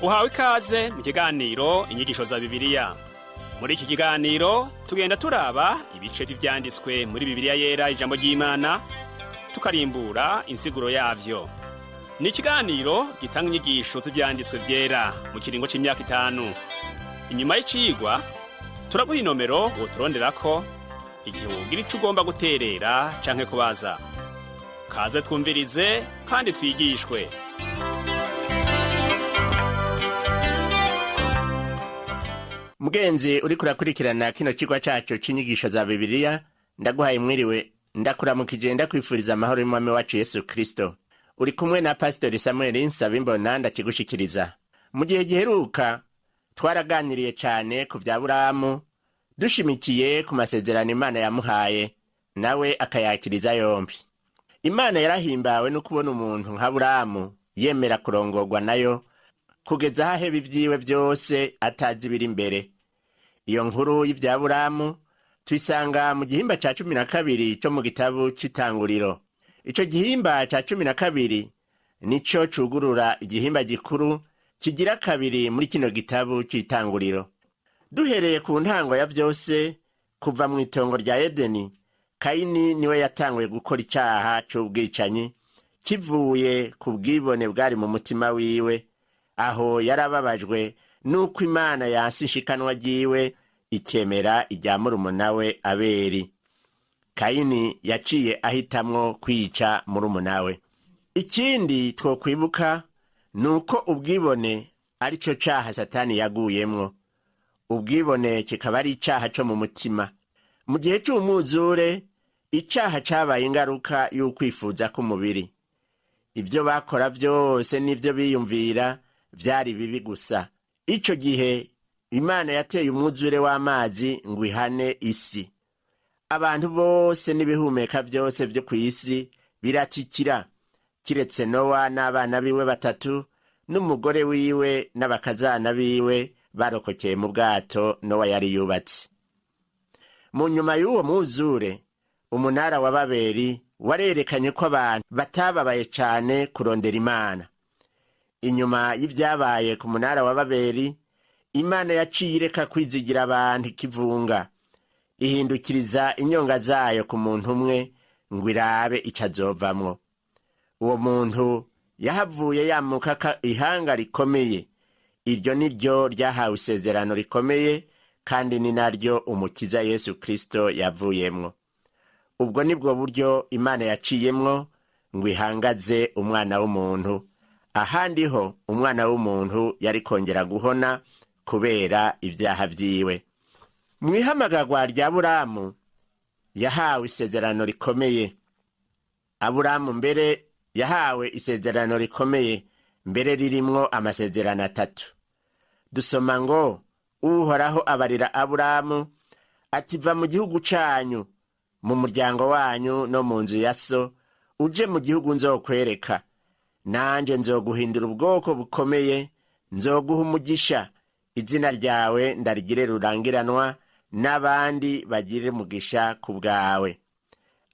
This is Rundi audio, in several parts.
Uhawe ikaze mu kiganiro Inyigisho za Bibiliya. Muri iki kiganiro tugenda turaba ibice vy'ivyanditswe muri Bibiliya Yera, ijambo ry'Imana, tukarimbura insiguro yavyo. Ni ikiganiro gitanga inyigisho z'ivyanditswe vyera mu kiringo c'imyaka 5. Inyuma y'icigwa turaguha inomero woturonderako igihe wogira ico ugomba guterera canke kubaza. Kaze twumvirize kandi twigishwe. Mugenzi uriko urakurikirana kino cigwa cacu c'inyigisho za Bibiliya, ndaguhaye mwiriwe, ndakuramukije, ndakwifuriza amahoro y'Umwami wacu Yesu Kristo. Uri kumwe na Pasitori Samuel Nsabimbona ndakigushikiriza. Mu gihe giheruka twaraganiriye cane ku vya Aburahamu, dushimikiye ku masezerano Imana yamuhaye, nawe akayakiriza yombi. Imana yarahimbawe no kubona umuntu nka Aburahamu yemera kurongorwa nayo kugeza aho aheba ivyiwe vyose atazi ibiri imbere. Iyo nkuru y'ivya Aburahamu tuyisanga mu gihimba ca 12 co mu gitabo c'Itanguriro. Ico gihimba ca 12 nico cugurura igihimba gikuru kigira kabiri muri kino gitabo c'Itanguriro. Duhereye ku ntango ya vyose, kuva mw'itongo rya Edeni, Kayini niwe yatanguye gukora icaha c'ubwicanyi kivuye ku bwibone bwari mu mutima wiwe. Aho yarababajwe n'uko Imana yanse ishikanwa ryiwe ikemera irya murumuna we Abeli. Kayini yaciye ahitamwo kwica murumuna we. Ikindi twokwibuka ni uko ubwibone ari co caha Satani yaguyemwo. Ubwibone kikaba ari icaha co mu mutima. Mu gihe c'umwuzure, icaha cabaye ingaruka y'ukwifuza k'umubiri. Ibyo bakora vyose n'ivyo biyumvira vyari bibi gusa. Ico gihe Imana yateye umwuzure w'amazi ngo ihane isi. Abantu bose n'ibihumeka vyose vyo kw'isi biratikira, kiretse Nowa n'abana biwe batatu n'umugore wiwe n'abakazana biwe barokokeye mu bwato Nowa yari yubatse. Mu nyuma y'uwo mwuzure, umunara wa Babeli warerekanye ko abantu batababaye cane kurondera Imana. Inyuma y'ivyabaye ku munara wa Babeli, Imana yaciye ireka kwizigira abantu ikivunga, ihindukiriza inyonga zayo ku muntu umwe ngo irabe ico azovamwo. Uwo muntu yahavuye yamuka ihanga rikomeye. Iryo ni ryo ryahawe isezerano rikomeye, kandi ni naryo Umukiza Yesu Kristo yavuyemwo. Ubwo nibwo buryo Imana yaciyemwo ngo ihangaze umwana w'umuntu. Ahandi ho umwana w'umuntu yari kongera guhona kubera ivyaha vyiwe. Mw'ihamagarwa rya Aburamu yahawe isezerano rikomeye. Aburamu mbere yahawe isezerano rikomeye, mbere ririmwo amasezerano atatu. Dusoma ngo Uhoraho abarira Aburamu ati: va mu gihugu canyu, mu muryango wanyu no mu nzu ya so, uje mu gihugu nzokwereka. Nanje nzoguhindura ubwoko bukomeye, nzoguha umugisha, izina ryawe ndarigire rurangiranwa, n'abandi bagire umugisha ku bwawe.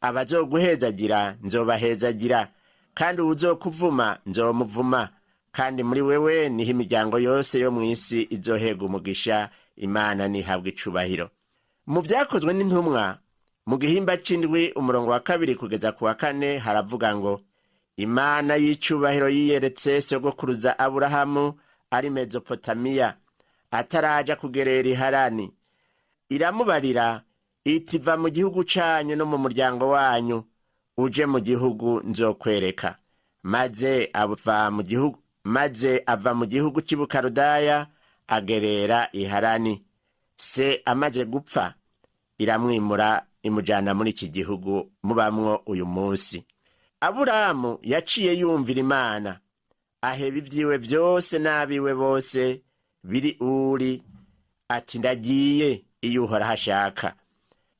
Abazoguhezagira nzobahezagira, kandi uwuzokuvuma nzomuvuma, kandi muri wewe niho imiryango yose yo mw'isi izohega umugisha. Imana nihabwa icubahiro. Mu vyakozwe n'intumwa, mu gihimba c'indwi, umurongo wa 2 kugeza ku wa 4, haravuga ngo: Imana y'icubahiro yiyeretse sogokuruza Aburahamu ari Mezopotamiya, ataraja kugerera Iharani. Iramubarira iti: va mu gihugu canyu no mu muryango wanyu, uje mu gihugu nzokwereka. Maze ava mu gihugu c'Ibukaludaya agerera Iharani. Se amaze gupfa, iramwimura imujana muri iki gihugu mubamwo uyu munsi. Aburahamu yaciye yumvira Imana, aheba ivyiwe vyose n'abiwe bose biri Uri, ati: ndagiye iyo Uhoraho ashaka.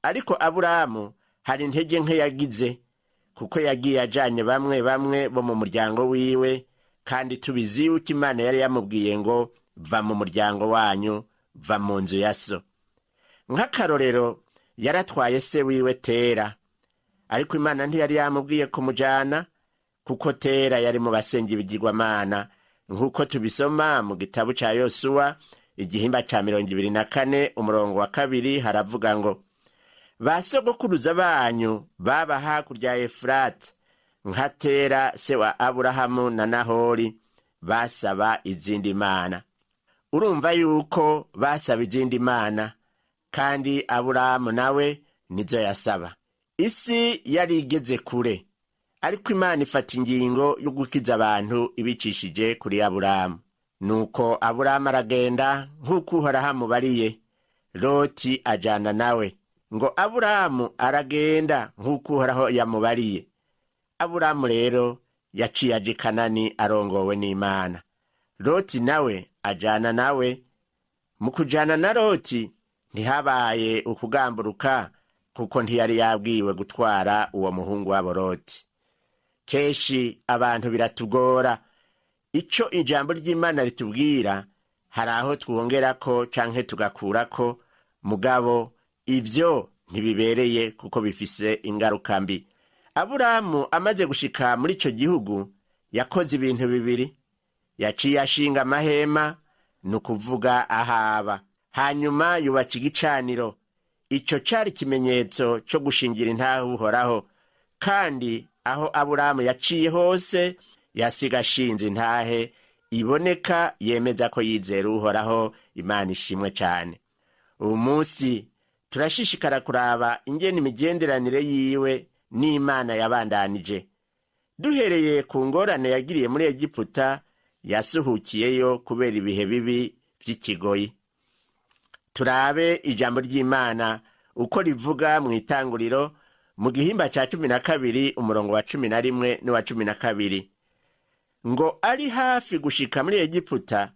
Ariko Aburahamu hari intege nke yagize, kuko yagiye ajanye bamwe bamwe bo mu muryango wiwe, kandi tubizi yuko Imana yari yamubwiye ngo: va mu muryango wanyu, va mu nzu ya so. Nk'akarorero, yaratwaye se wiwe Tera, ariko Imana ntiyari yamubwiye kumujana, kuko Tera yari mu basenga ibigirwamana. Nk'uko tubisoma mu gitabo ca Yosuwa, igihimba ca 24, umurongo wa 2, haravuga ngo: "Ba sogokuruza banyu baba hakurya ya Efurati, nka Tera se wa Aburahamu na Nahori, basaba izindi mana." Urumva yuko basaba izindi mana, kandi Aburahamu nawe nizo yasaba. Isi yari igeze kure, ariko Imana ifata ingingo yo gukiza abantu ibicishije kuri Aburahamu. Nuko Aburahamu aragenda nk'uko Uhoraho amubariye, Loti ajana nawe. Ngo Aburahamu aragenda nk'uko Uhoraho yamubariye. Aburahamu rero yaciye aja i Kanani arongowe n'Imana, Loti nawe ajana nawe. Mu kujana na Loti ntihabaye ukugamburuka, kuko ntiyari yabwiwe gutwara uwo muhungu wabo Loti. Kenshi abantu biratugora ico ijambo ry'Imana ritubwira, hari aho twongerako canke tugakurako, mugabo ibyo ntibibereye kuko bifise ingaruka mbi. Aburahamu amaze gushika muri ico gihugu yakoze ibintu bibiri: yaciye ashinga amahema, ni ukuvuga ahaba, hanyuma yubatse igicaniro. Ico cari ikimenyetso co gushingira intahe Uhoraho, kandi aho Aburahamu yaciye hose yasiga ashinze intahe iboneka yemeza ko yizera Uhoraho. Imana ishimwe cyane. Uyu munsi turashishikara kuraba ingene imigenderanire yiwe n'Imana yabandanije, duhereye ku ngorane yagiriye muri Egiputa yasuhukiyeyo kubera ibihe bibi by'ikigoyi. Turabe ijambo ry'Imana uko rivuga mu Itanguriro, mu gihimba cya 12, umurongo wa 11 n'uwa 12, ngo: "Ari hafi gushika muri Egiputa,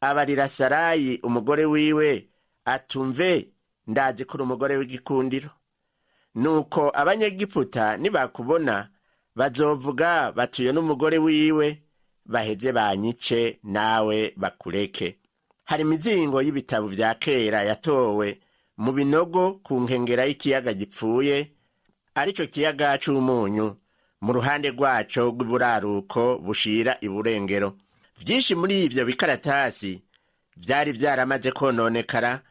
abarira Sarayi umugore wiwe atumve: ndazi kuri umugore w'igikundiro. Nuko Abanyegiputa nibakubona bazovuga batuye n'umugore wiwe, baheze banyice, nawe bakureke." Hari imizingo y'ibitabo vya kera yatowe mu binogo ku nkengera y'ikiyaga gipfuye, arico kiyaga c'Umunyu, mu ruhande rwaco rw'iburaruko bushira iburengero. Vyinshi muri ivyo bikaratasi vyari vyaramaze kononekara,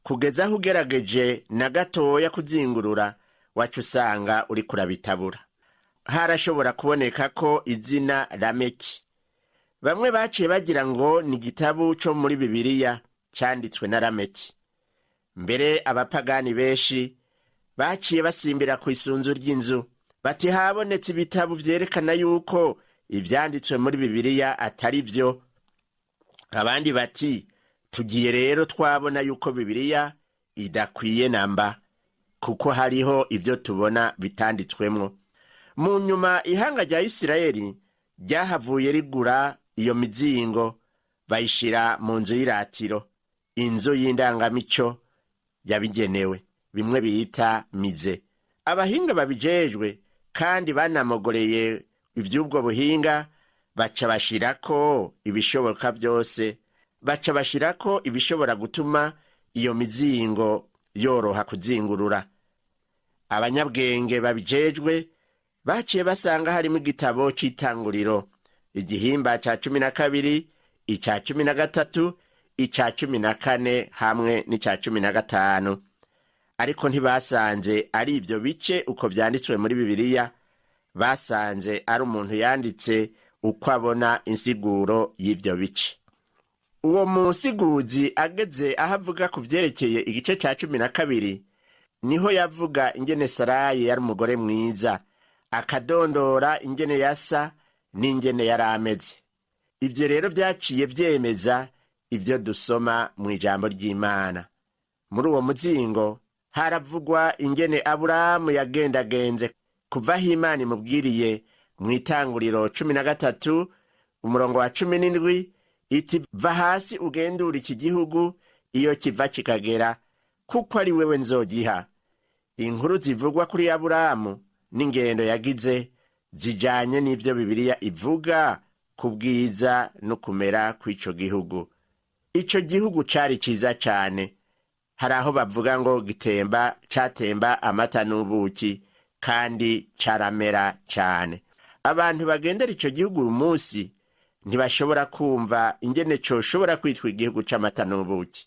kugeza aho ugerageje na gatoya kuzingurura waca usanga uriko urabitabura. Harashobora kuboneka ko izina Lameki. Bamwe baciye bagira ngo ni igitabu co muri Bibiliya canditswe na Lameki. Mbere abapagani benshi baciye basimbira ku isunzu ry'inzu bati: "Habonetse ibitabo vyerekana yuko ivyanditswe muri Bibiliya atari vyo." Abandi bati: "Tugiye rero twabona yuko Bibiliya idakwiye namba, kuko hariho ibyo tubona bitanditswemwo." Mu nyuma ihanga rya Isirayeli ryahavuye rigura iyo mizingo, bayishira mu nzu y'iratiro, inzu y'indangamico yabigenewe, bimwe bita mize. Abahinga babijejwe kandi banamogoreye ivy'ubwo buhinga baca bashirako ibishoboka byose, baca bashirako ibishobora gutuma iyo mizingo yoroha kuzingurura. Abanyabwenge babijejwe baciye basanga harimo igitabo c'Itanguriro, igihimba ca 12, ica 13, ica 14 hamwe n'ica 15, ariko ntibasanze ari ibyo bice uko vyanditswe muri Bibiliya. Basanze ari umuntu yanditse uko abona insiguro y'ibyo bice. Uwo musiguzi ageze aho avuga ku vyerekeye igice ca 12, niho yavuga ingene Sarayi yari umugore mwiza, akadondora ingene yasa n'ingene yari ameze. Ibyo rero vyaciye vyemeza ibyo dusoma mu ijambo ry'Imana. Muri uwo muzingo haravugwa ingene Aburahamu yagendagenze kuva aho Imana imubwiriye mu Itanguriro 13, umurongo wa 17, iti: "Va hasi ugendure iki gihugu iyo kiva kikagera, kuko ari wewe nzogiha." Inkuru zivugwa kuri Aburahamu n'ingendo yagize zijanye n'ivyo Bibiliya ivuga ku bwiza no kumera kw'ico gihugu. Ico gihugu cari ciza cane. Hari aho bavuga ngo gitemba, catemba amata n'ubuki, kandi caramera cane. Abantu bagendera ico gihugu uyu munsi Ntibashobora kumva ingene coshobora kwitwa igihugu c'amata n'ubuki.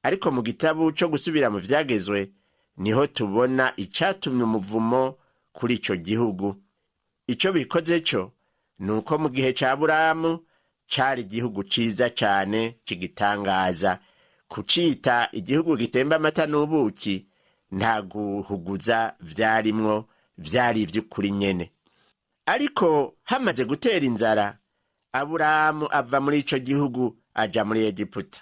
Ariko mu gitabo co gusubira mu vyagezwe niho tubona icatumye umuvumo kuri ico gihugu. Ico bikoze co ni uko mu gihe ca Aburamu cari igihugu ciza cane c'igitangaza. Kucita igihugu gitemba amata n'ubuki nta guhuguza vyarimwo, vyari ivy'ukuri nyene. Ariko hamaze gutera inzara, Aburamu ava muri ico gihugu aja muri Egiputa.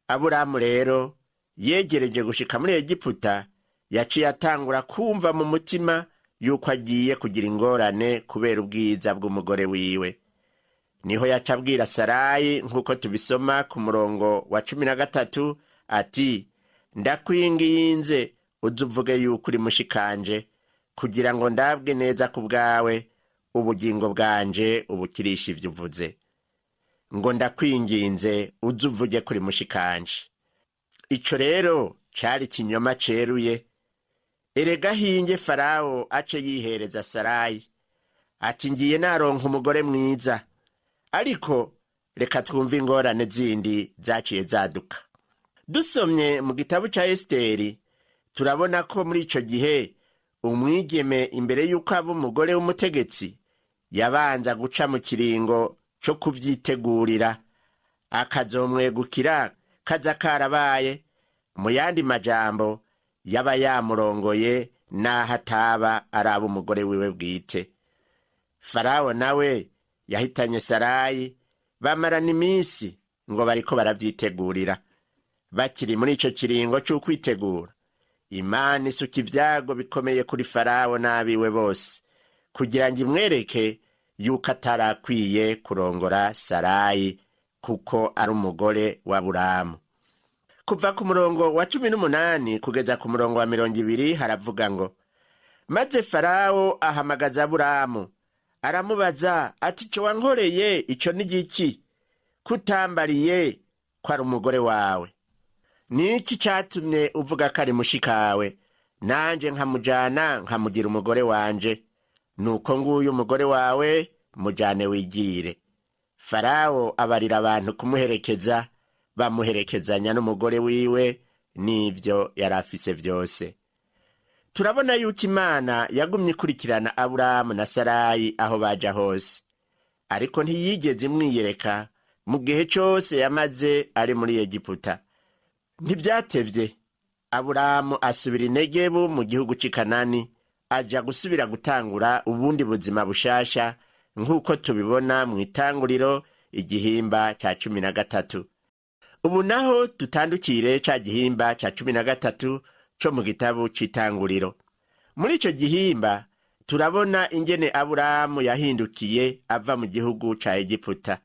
Aburamu rero yegereje gushika muri Egiputa, yaciye atangura kumva mu mutima yuko agiye kugira ingorane kubera ubwiza bw'umugore wiwe. Niho yaca abwira Sarayi, nk'uko tubisoma ku murongo wa 13, ati: "Ndakwinginze, uze uvuge yuko uri mushikanje, kugira ngo ndabwe neza ku bwawe, ubugingo bwanje ubukirisha ivyo uvuze." Ngo ndakwinginze, uze uvuge kuri mushikanje. Ico rero cari ikinyoma ceruye. Erega hinge Farawo ace yihereza Sarayi, ati: "Ngiye naronka umugore mwiza." Ariko reka twumve ingorane zindi zaciye zaduka. Dusomye mu gitabo ca Esiteri, turabona ko muri ico gihe umwigeme, imbere y'uko aba umugore w'umutegetsi, yabanza guca mu kiringo co kuvyitegurira, akazomwegukira kaza karabaye. Mu yandi majambo, yaba yamurongoye n'aho ataba araba umugore wiwe bwite. Farawo nawe yahitanye Sarayi, bamarana iminsi ngo bariko baravyitegurira. Bakiri muri ico kiringo c'ukwitegura, Imana isuka ibyago bikomeye kuri Farawo n'abiwe bose, kugira ngo imwereke yuko atarakwiye kurongora Sarayi kuko ari umugore wa Buramu. Kuva ku murongo wa 18 kugeza ku murongo wa 20 haravuga ngo: "Maze Farawo ahamagaza Aburamu, aramubaza ati: 'Ico wankoreye ico ni giki, kutambariye ko ari umugore wawe? Ni iki catumye uvuga ko ari mushikawe, nanje nkamujana nkamugira umugore wanje? Nuko nguyu umugore wawe, mujane wigire.' Farawo abarira abantu kumuherekeza, bamuherekezanya n'umugore wiwe n'ibyo yari afise vyose." Turabona yuko Imana yagumye ikurikirana Aburamu na Sarayi aho baja hose, ariko ntiyigeze imwiyereka mu gihe cose yamaze ari muri Egiputa. Ntivyatevye, Aburamu asubira Inegebu mu gihugu c'i Kanani, aja gusubira gutangura ubundi buzima bushasha, nk'uko tubibona mu Itanguriro igihimba ca 13. Ubu naho dutandukire ca gihimba ca 13 co mu gitabo c'Itanguriro. Muri ico gihimba turabona ingene Aburamu yahindukiye ava mu gihugu ca Egiputa,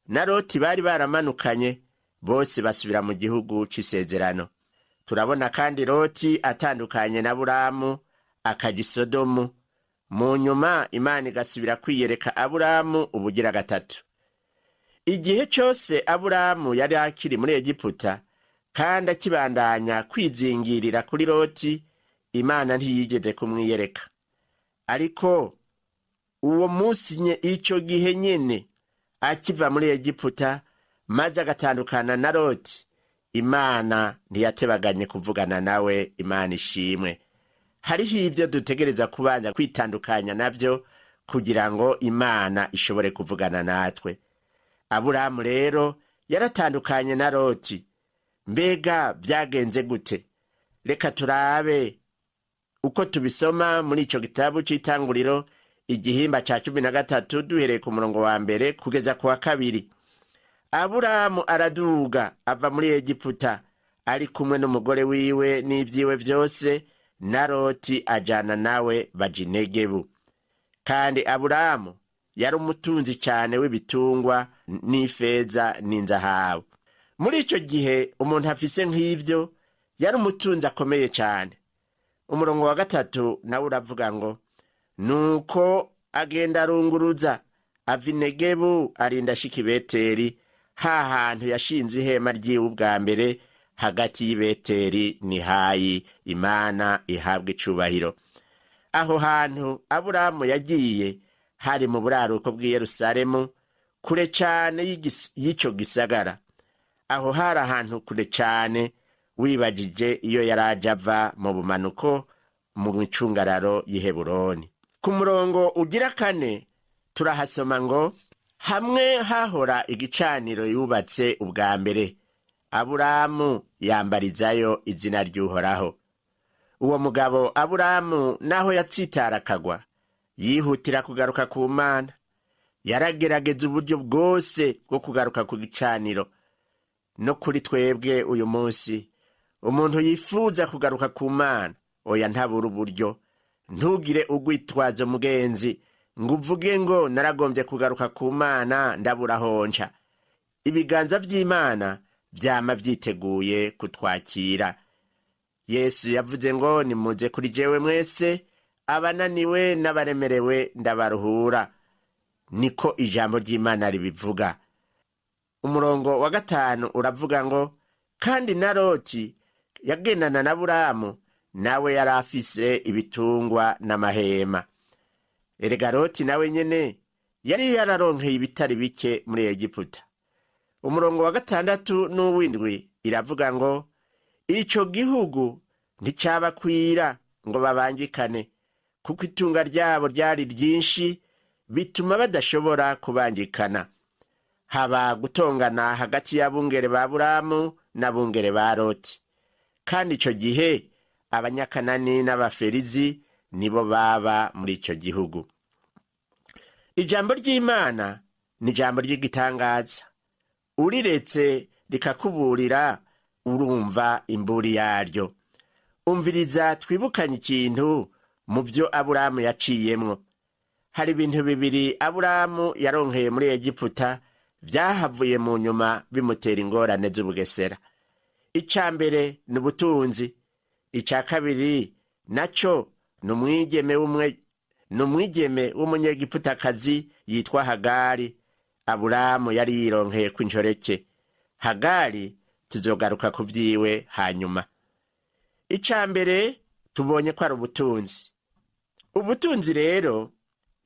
na Loti bari baramanukanye, bose basubira mu gihugu c'isezerano. Turabona kandi Loti atandukanye na Aburamu akaja i Sodomu. Mu nyuma Imana igasubira kwiyereka Aburamu ubugira gatatu. Igihe cose Aburamu yari akiri muri Egiputa kandi akibandanya kwizingirira kuri Loti, Imana ntiyigeze kumwiyereka. Ariko uwo munsi nye, ico gihe nyene akiva muri Egiputa maze agatandukana na Loti, Imana ntiyatebaganye kuvugana nawe. Imana ishimwe. Hariho ibyo dutegerezwa kubanza kwitandukanya navyo kugira ngo Imana ishobore kuvugana natwe. Aburamu rero yaratandukanye na Loti. Mbega byagenze gute? Reka turabe uko tubisoma muri ico gitabo c'Itanguriro igihimba ca 13, duhereye ku murongo wa 1 kugeza ku wa 2. "Aburamu araduga ava muri Egiputa ari kumwe n'umugore wiwe n'ivyiwe vyose, na Loti ajana nawe, baja Inegebu. Kandi Aburamu yari umutunzi cyane w'ibitungwa n'ifeza n'inzahabu." Muri ico gihe umuntu afise nk'ivyo yari umutunzi akomeye cyane. Umurongo wa 3 nawe uravuga ngo: "Nuko agenda arunguruza ava Inegebu, arinda ashika i Beteri, ha hantu yashinze ihema ryiwe ubwa mbere, hagati y'i Beteri ni Hayi. Imana ihabwa icubahiro." Aho hantu Aburamu yagiye hari mu buraruko bw'i Yerusalemu. Kure cyane y'icyo gisagara. Aho hari ahantu kure cyane, wibagije iyo yari aje ava mu bumanuko mu micungararo y'Iheburoni. Ku murongo ugira kane turahasoma ngo: "Hamwe hahora igicaniro yubatse ubwa mbere, Aburamu yambarizayo izina ry'Uhoraho." Uwo mugabo Aburamu, naho yatsitara akagwa, yihutira kugaruka ku Mana. Yaragerageza uburyo bwose bwo kugaruka ku gicaniro. No kuri twebwe uyu munsi, umuntu yifuza kugaruka ku Mana, oya, ntabura uburyo. Ntugire ugwitwazo, mugenzi, ngo uvuge ngo: "Naragombye kugaruka ku Mana, ndabura honca." Ibiganza by'Imana byama byiteguye kutwakira. Yesu yavuze ngo: "Nimuze kuri jewe mwese abananiwe n'abaremerewe, ndabaruhura." Niko ijambo ry'Imana ribivuga. Umurongo wa gatanu uravuga ngo: "Kandi na Loti yagendana na Buramu, nawe yari afise ibitungwa n'amahema." Erega Loti nawe nyene yari yararonkeye ibitari bike muri Egiputa. Umurongo wa gatandatu n'uw'indwi iravuga ngo: "Ico gihugu nticabakwira ngo babangikane, kuko itunga ryabo ryari ryinshi, bituma badashobora kubangikana. Haba gutongana hagati y'abungere ba Buramu n'abungere ba Loti." Kandi ico gihe Abanyakanani n'Abaferizi nibo baba muri ico gihugu. Ijambo ry'Imana ni ijambo ry'igitangaza. Uriretse rikakuburira, urumva imburi yaryo. Umviriza, twibukanye ikintu mu byo Aburamu yaciyemwo. Hari ibintu bibiri Aburamu yaronkeye muri Egiputa byahavuye mu nyuma bimutera ingorane z'ubugesera. Icya mbere ni ubutunzi. Icya kabiri nacyo ni umwigeme w'umwe, ni umwigeme w'umunyegiputakazi yitwa Hagari, Aburamu yari yironkeye ku inshoreke. Hagari tuzogaruka ku byiwe hanyuma. Icya mbere tubonye ko ari ubutunzi. Ubutunzi rero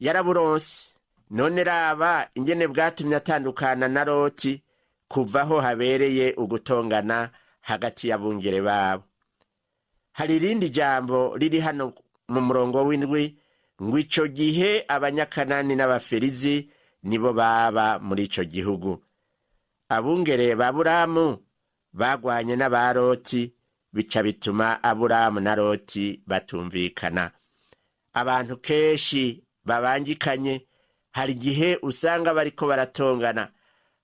yaraburonse. None raba ingene bwatumye atandukana na Loti, kuva aho habereye ugutongana hagati y'abungere babo. Hari irindi jambo riri hano mu murongo w'indwi ngo: "Ico gihe Abanyakanani n'Abaferizi nibo baba muri ico gihugu." Abungere ba Buramu bagwanye n'aba Loti, bica bituma Aburamu na Loti batumvikana. Abantu kenshi babangikanye, hari igihe usanga bariko baratongana.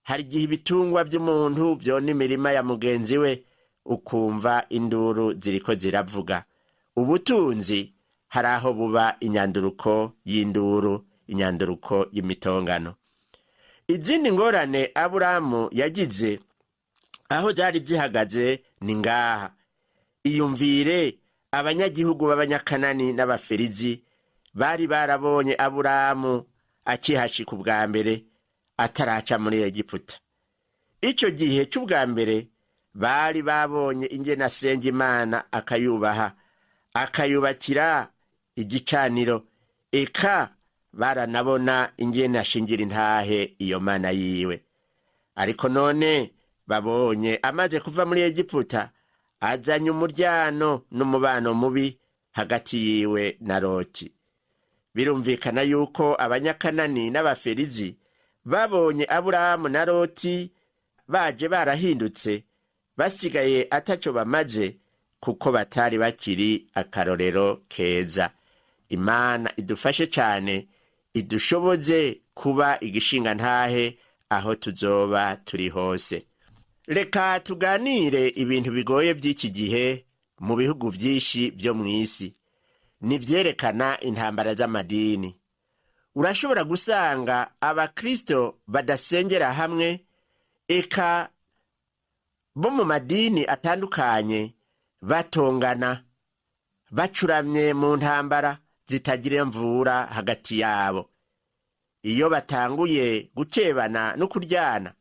Hari igihe ibitungwa by'umuntu byona imirima ya mugenzi we, ukumva induru ziriko ziravuga. Ubutunzi hari aho buba inyanduruko y'induru, inyanduruko y'imitongano. Izindi ngorane Aburamu yagize, aho zari zihagaze ni ngaha. Iyumvire abanyagihugu b'Abanyakanani n'Abaferizi bari barabonye Aburamu akihashika ubwa mbere, ataraca muri Egiputa. Icyo gihe cy'ubwa mbere bari babonye ingene asenga Imana, akayubaha, akayubakira igicaniro, eka baranabona ingene ashingira intahe iyo Mana yiwe. Ariko none babonye amaze kuva muri Egiputa, azanye umuryano n'umubano mubi hagati yiwe na Loti. Birumvikana yuko Abanyakanani n'Abaferizi babonye Aburahamu na Loti baje barahindutse, basigaye ataco bamaze, kuko batari bakiri akarorero keza. Imana idufashe cyane, idushoboze kuba igishingantahe aho tuzoba turi hose. Reka tuganire ibintu bigoye by'iki gihe mu bihugu byinshi byo mu isi, nivyerekana intambara z'amadini. Urashobora gusanga Abakristo badasengera hamwe, eka bo mu madini atandukanye, batongana, bacuramye mu ntambara zitagira imvura hagati yabo. Iyo batanguye gukebana no kuryana,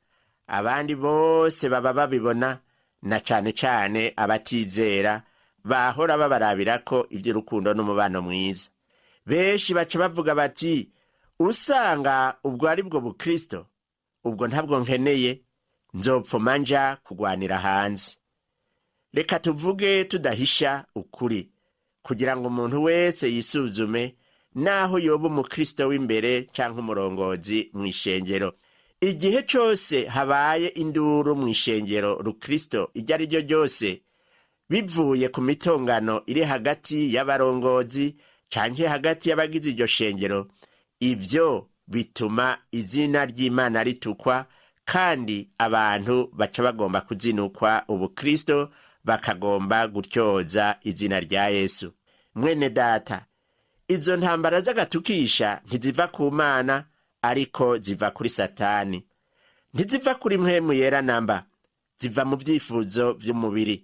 abandi bose baba babibona, na cane cane abatizera bahora babarabirako iby'urukundo n'umubano mwiza. Benshi baca bavuga bati: "Usanga ubwo ari bwo bukristo." Ubwo ntabwo nkeneye, nzopfuma nja kugwanira hanze. Reka tuvuge tudahisha ukuri, kugira ngo umuntu wese yisuzume, naho yoba umukristo w'imbere canke umurongozi mw'ishengero. Igihe cose habaye induru mw'ishengero rukristo iryo ari ryo ryose, bivuye ku mitongano iri hagati y'abarongozi canke hagati y'abagize iryo shengero, ivyo bituma izina ry'Imana ritukwa, kandi abantu baca bagomba kuzinukwa ubukristo, bakagomba gutyoza izina rya Yesu. Mwene data, izo ntambara z'agatukisha ntiziva ku Mana, ariko ziva kuri Satani. Ntiziva kuri Mpwemu Yera namba, ziva mu vyifuzo vy'umubiri.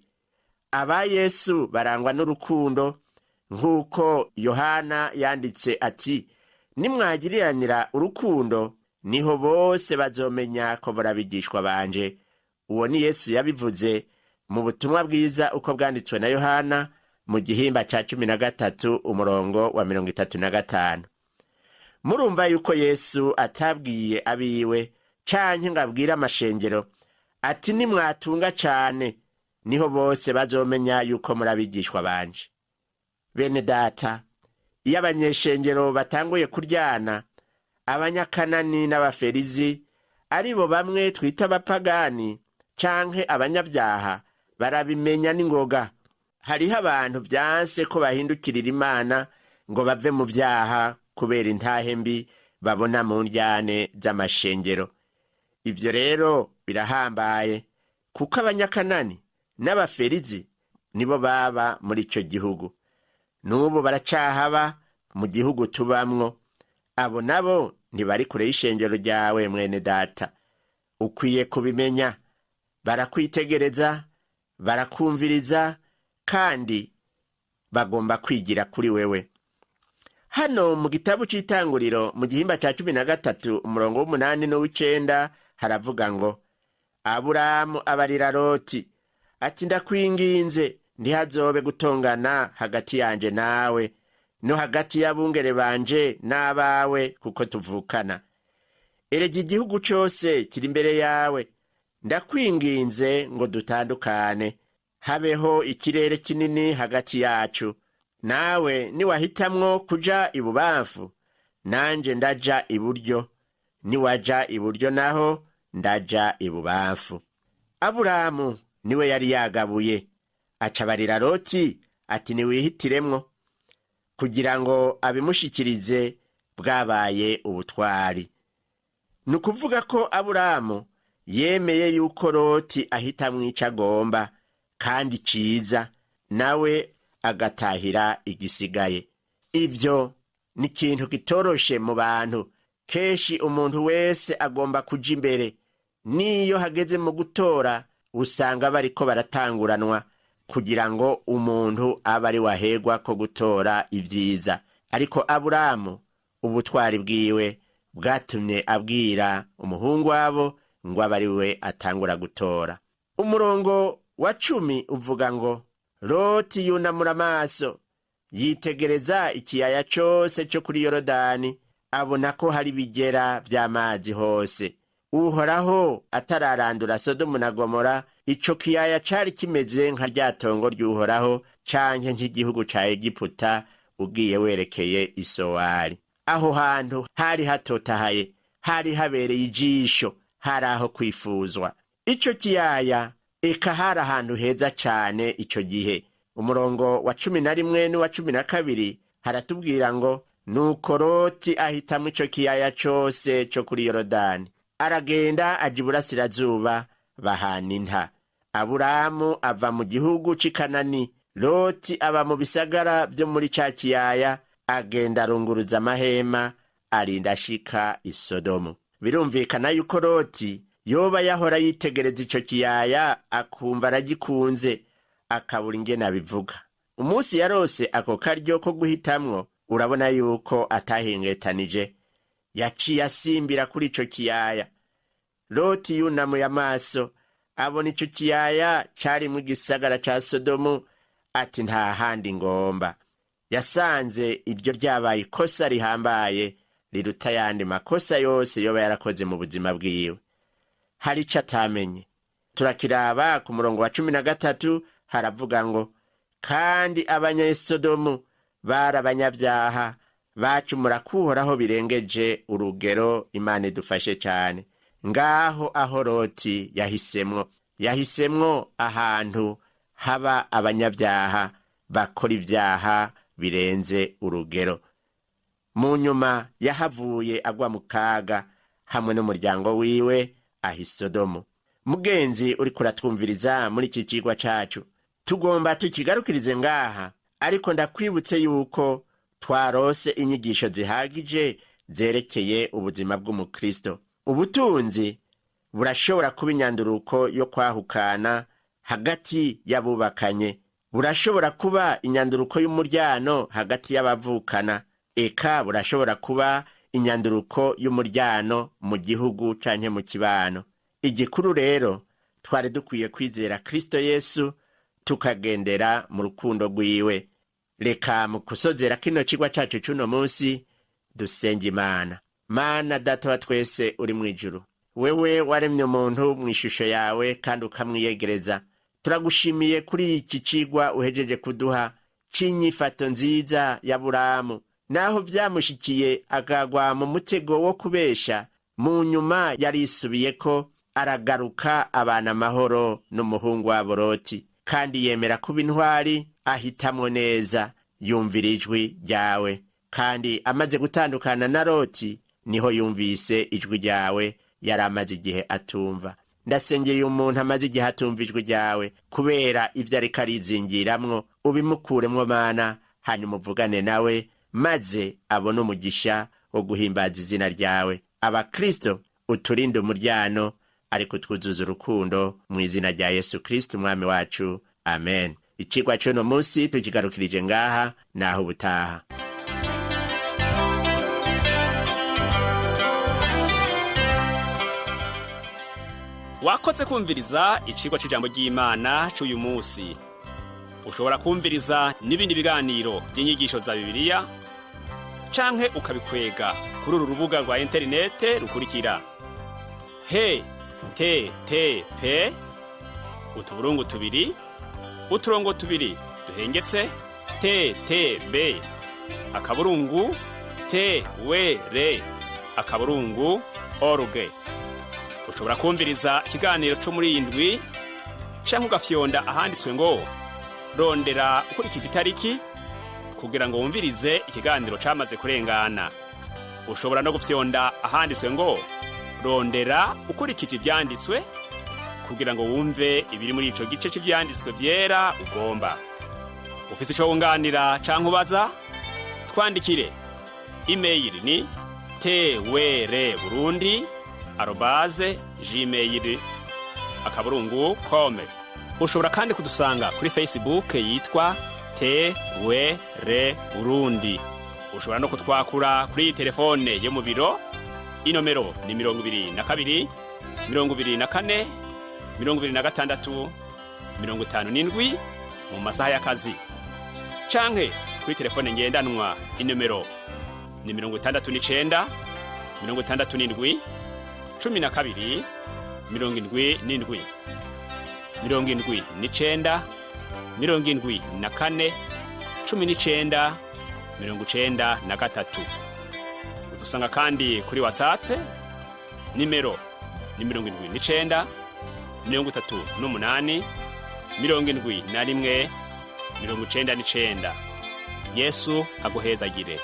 Aba Yesu barangwa n'urukundo, nk'uko Yohana yanditse ati: "Nimwagiriranira urukundo, niho bose bazomenya ko burabigishwa banje." Uwo ni Yesu yabivuze mu butumwa bwiza uko bwanditswe na Yohana, mu gihimba ca 13, umurongo wa 35. Murumva yuko Yesu atabwiye abiwe canke ngo abwire amashengero ati: "Nimwatunga cane, niho bose bazomenya yuko murabigishwa banje." Bene data, iyo abanyeshengero batanguye kuryana, Abanyakanani n'Abaferizi, aribo bamwe twita abapagani canke abanyabyaha, barabimenya n'ingoga. Hariho abantu vyanse ko bahindukirira Imana ngo bave mu vyaha, kubera intahe mbi babona mu ndyane z'amashengero. Ivyo rero birahambaye, kuko Abanyakanani n'Abaferizi nibo baba muri ico gihugu. N'ubu baracahaba mu gihugu tubamwo. Abo nabo ntibari kure y'ishengero ryawe, mwene data. Ukwiye kubimenya. Barakwitegereza, barakumviriza, kandi bagomba kwigira kuri wewe. Hano mu gitabo c'Itanguriro, mu gihimba ca 13, umurongo w'8 n'uw'icenda, haravuga ngo: "Aburamu abarira Loti ati: 'Ndakwinginze, ntihazobe gutongana hagati yanje nawe, no hagati y'abungere banje n'abawe, kuko tuvukana. Erega igihugu cose kiri imbere yawe. Ndakwinginze ngo dutandukane, habeho ikirere kinini hagati yacu. Nawe niwahitamwo kuja ibubamfu, nanje ndaja iburyo; niwaja iburyo naho, ndaja ibubamfu.'" Aburamu niwe yari yagabuye, acabarira Loti ati: "Niwihitiremwo," kugira ngo abimushikirize bwabaye ubutwari. Ni ukuvuga ko Aburamu yemeye yuko Loti ahitamwo ico agomba kandi ciza, nawe agatahira igisigaye. Ivyo ni ikintu kitoroshe mu bantu. Kenshi umuntu wese agomba kuja imbere. Niyo hageze mu gutora, usanga bariko baratanguranwa kugira ngo umuntu abe ari wahegwa ko gutora ibyiza. Ariko Aburamu, ubutwari bwiwe bwatumye abwira umuhungu wabo ngo abe ari we atangura gutora. Umurongo wa 10 uvuga ngo: "Loti yunamura amaso, yitegereza ikiyaya cose cyo kuri Yorodani, abona ko hari ibigera vy'amazi hose. Uhoraho atararandura Sodomu na Gomora, ico kiyaya cari kimeze nka rya tongo ry'Uhoraho, canke nk'igihugu ca Egiputa ugiye werekeye Isowari. Aho hantu hari hatotahaye, hari habereye ijisho, hari aho kwifuzwa. Ico kiyaya, eka hari ahantu heza cane ico gihe." Umurongo wa 11 n'uwa 12 haratubwira ngo: "Nuko Loti ahitamwo ico kiyaya cose co kuri Yorodani, aragenda aja iburasirazuba, bahana inta. Aburamu ava mu gihugu c'i Kanani, Loti aba mu bisagara vyo muri ca kiyaya, agenda arunguruza amahema, arinda ashika i Sodomu." Birumvikana yuko Loti yoba yahora yitegereza ico kiyaya, akumva aragikunze, akabura ingene abivuga. Umunsi yarose ako karyo ko guhitamwo, urabona yuko atahengetanije, yaciye asimbira kuri ico kiyaya. Loti yunamuye amaso, abona ico kiyaya carimwo igisagara ca Sodomu, ati: "Nta handi ngomba." Yasanze iryo ryabaye ikosa rihambaye riruta ayandi makosa yose yoba yarakoze mu buzima bwiwe. Hari ico atamenye. Turakiraba ku murongo wa 13, haravuga ngo: "Kandi Abanyesodomu bari abanyabyaha, bacumura kuhoraho birengeje urugero." Imana idufashe cyane. Ngaho aho Loti yahisemwo, yahisemwo ahantu haba abanyabyaha bakora ibyaha birenze urugero. Mu nyuma yahavuye agwa mu kaga hamwe n'umuryango wiwe aho i Sodomu. Mugenzi uriko uratwumviriza, muri iki cigwa cacu tugomba tukigarukirize ngaha, ariko ndakwibutse yuko twarose inyigisho zihagije zerekeye ubuzima bw'umukristo. Ubutunzi burashobora kuba inyanduruko yo kwahukana hagati y'abubakanye, burashobora kuba inyanduruko y'umuryano hagati y'abavukana, eka burashobora kuba inyanduruko y'umuryano mu gihugu canke mu kibano. Igikuru rero, twari dukwiye kwizera Kristo Yesu, tukagendera mu rukundo rwiwe. Reka mu kusozera kino cigwa cacu c'uno munsi dusenge Imana. Mana Data wa twese uri mu ijuru, wewe waremye umuntu mu ishusho yawe kandi ukamwiyegereza, turagushimiye kuri iki cigwa uhejeje kuduha c'inyifato nziza ya Buramu. Naho vyamushikiye akagwa mu mutego wo kubesha, mu nyuma yarisubiyeko, aragaruka abana amahoro n'umuhungu wa Loti, kandi yemera kuba intwari, ahitamwo neza, yumvira ijwi ryawe. Kandi amaze gutandukana na Loti niho yumvise ijwi ryawe yari amaze igihe atumva. Ndasengeye umuntu amaze igihe atumva ijwi ryawe kubera ibyo ariko arizingiramwo, ubimukuremwo Mana, hanyuma uvugane nawe maze abone umugisha wo guhimbaza izina ryawe. Abakristo uturinde umuryano, ariko twuzuza urukundo, mu izina rya Yesu Kristo umwami wacu, amen. Icigwa c'uno munsi tukigarukirije ngaha, naho ubutaha. Wakoze kumviriza icigwa c'ijambo ry'Imana c'uyu munsi. Ushobora kumviriza n'ibindi biganiro by'inyigisho za Bibiliya canke ukabikwega kuri uru rubuga rwa interinete rukurikira: http://ttb.twr.org. Ushobora kumviriza ikiganiro co muri iyi ndwi canke ugafyonda ahanditswe ngo "rondera ukurikije itariki" kugira ngo wumvirize ikiganiro camaze kurengana. Ushobora no gufyonda ahanditswe ngo "rondera ukurikije ivyanditswe" kugira ngo wumve ibiri muri ico gice c'ivyanditswe vyera ugomba. Ufise ico wunganira canke ubaza, twandikire. Imeyili ni twrburundi@gmail.com. Ushobora kandi kudusanga kuri Facebook yitwa TWR Burundi. Ushobora no kutwakura kuri iyi telefone yo mu biro. Inomero ni 22 24 26 57 mu masaha y'akazi, canke kuri telefone ngendanwa, inomero ni 69 67 12 77, 79 74 19 93. Udusanga kandi kuri WhatsApp, nimero ni 79 38 71 99. Yesu aguhezagire.